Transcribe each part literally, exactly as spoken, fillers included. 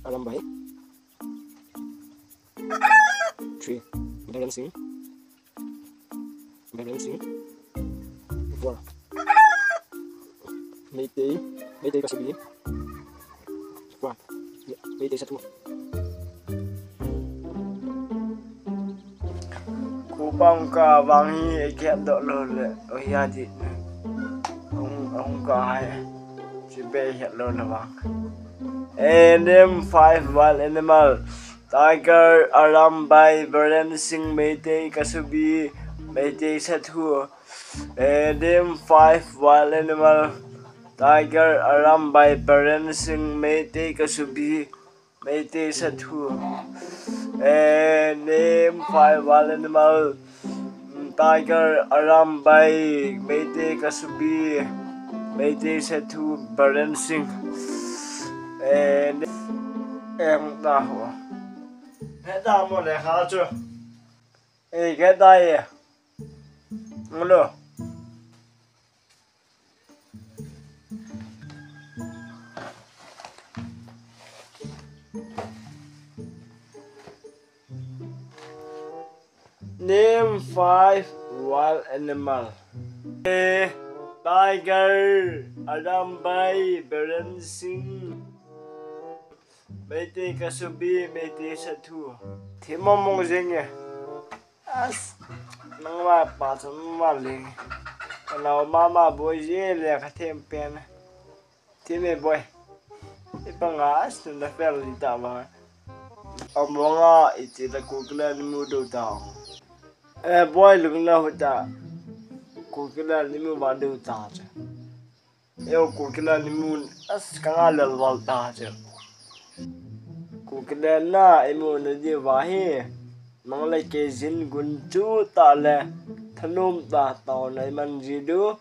Arambai. Three. Beren Singh. Beren Singh. Four. Meitei, Meitei Kasubi. Five. Meitei Sathu. Kupang ka vang hi e kiat doh lou le, o hi a di. Hung, hung ka hai. Chibai hiat lou na vang. Eh, name five wild animal. Tiger, Arambai, Beren Singh, Meitei Kasubi, Meitei Sathu. Eh, name five wild animal. Tiger, Arambai, Beren Singh, Meitei Kasubi, Meitei Sathu. Eh, name five wild animal. Mm, tiger, Arambai, Meitei Kasubi, Meitei Sathu, Beren Singh. Eh, ne-, eh, hung ta ho. He ta mo le kha chu. Eh, ke ta ye. Ngolo. Name five wild animal. Eh, tiger, Arambai, Beren Singh, Meitei Kasubi, Meitei Sathu. Thim mong mong jing e. As, nang ma pa chun ma le. Ka nao mama boi je le ka them pen. Thim e boi. I pa nga as tun da fel li ta ba. Amonga i ti da ku kila ni mu do ta. Eh, boi lung na hu ta. Ku kila ni mu ba do ta che. Eu ku kila ni mu as ka nga lel wal ta che. Ku kila na i mu na di va hi. Mang le ke jin gun chu ta le. Thanum ta tao na i man ji du.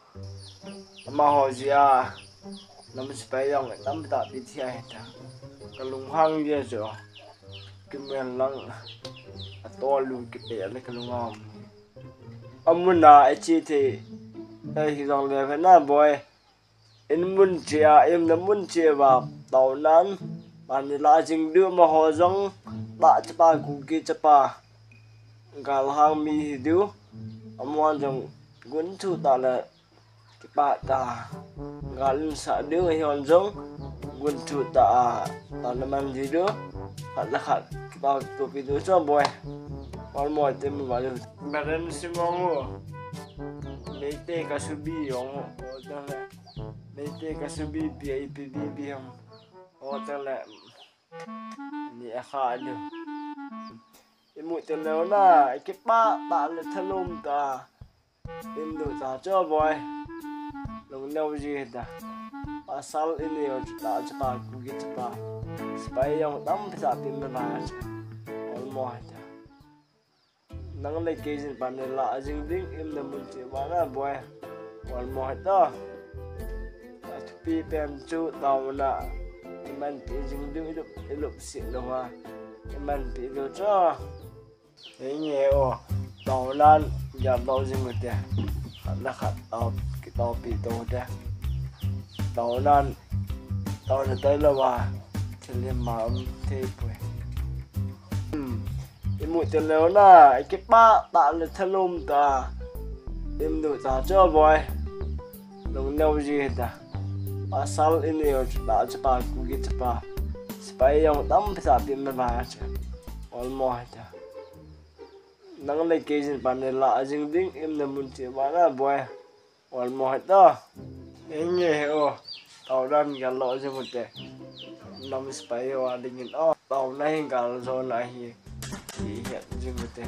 Amaho jia, nam sipai jong tamtah pi thi ahi ta. Ka lunghang jia chu. Kimen lang. A tolu kipe le ka lunghang. Amuna e chi thei. Ei hi jong le ve na boi. In mun chia, im na mun chia va. Tao nan. Mani la jing du amaho jong. Ta chapa ku ki chapa. Gal hang mi hi du. Amuan jong gun chu ta le. Kipa ta. Gal in sa ding hi hon jong. Gun chu ta a. Ta na man di do. Khat la khat. Kipa tu pi du cho boi. Ol mo te mu ba du. Beren Singh ong o. Meitei Kasubi ong o. O ta le. Meitei Kasubi pi a i pi bi bi ong. O ta le. Ni a kha du. I mu te leu na. I kipa ta le thalum ta. Im du ta cho boi. Lung neo ji ta. Pasal i neo ta chapa ku ki chapa. Sipai jong tam pisa pin na na. Ol mo ta. Nang le kei jin pan le la jing ding im na mun chi ba na boi. Ol mo ta. A thupi pen chu tao na. I man pi jing ding i lup, i lup si lo ha. I man pi lo cho. Hei nge o, tao nan, gal tao jing u te. Khat le khat tao, kitao pi tao te. Tao nan, tao na tai lo va, thil hi ma um thei poi. Hmm, i mu te leu na, i kipa ta le thalum ta. Im du ta cho boi. Lung neo ji ta. Pasal i neo ta chapa ku ki chapa. Sipai jong tam pisa pin na ba cha. Ol mo ta. Nang le kei jin pan le la jing ding im na mun chi ba na boi. Ol mo ta. Eng nge he o. Tao dan gal lo jing u te. Nam sipai wa ding in o. Tao na hin gal zo na hi. Hi het jing u te.